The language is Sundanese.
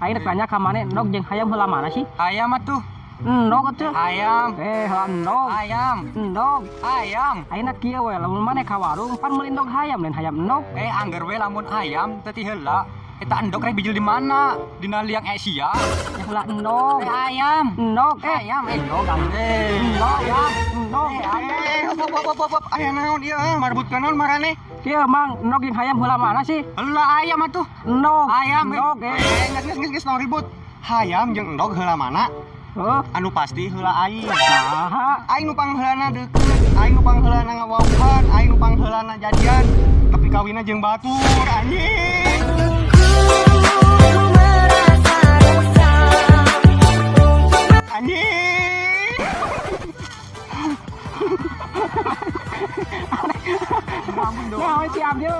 Aing rek nanya ka maneh, endog jeung hayam heula mana sih? Hayam atuh. Endog atuh. Hayam. Eh, heula endog. Hayam. Endog. Hayam. Ayeuna kieu we, lamun maneh ka warung pan meuli endog hayam lain hayam endog. Eh, angger we lamun hayam teu ti heula. Eta endog rek bijil di mana? Dina liang Asia. Ya heula endog. Eh, hayam. Endog eh. Hayam endog. Eh, Endog. hayam. Endog. Eh, hop hop hop hop hop. Aya naon ieu marbutkeun naon marane? Kieu Mang, endog jeung hayam heula mana sih? Heula ayam atuh. Endog. Hayam, eh. Endog eh. Eh, geus geus geus geus naon ribut. Hayam jeung endog heula mana? Heuh. Anu pasti heula aing. Saha? Aing nu pangheulana deukeut, aing nu pangheulana ngawauhan, aing nu pangheulana jadian, tapi kawinna jeung batur anjing. Ku merasa resah untuk Anjing. Naon si Abdul?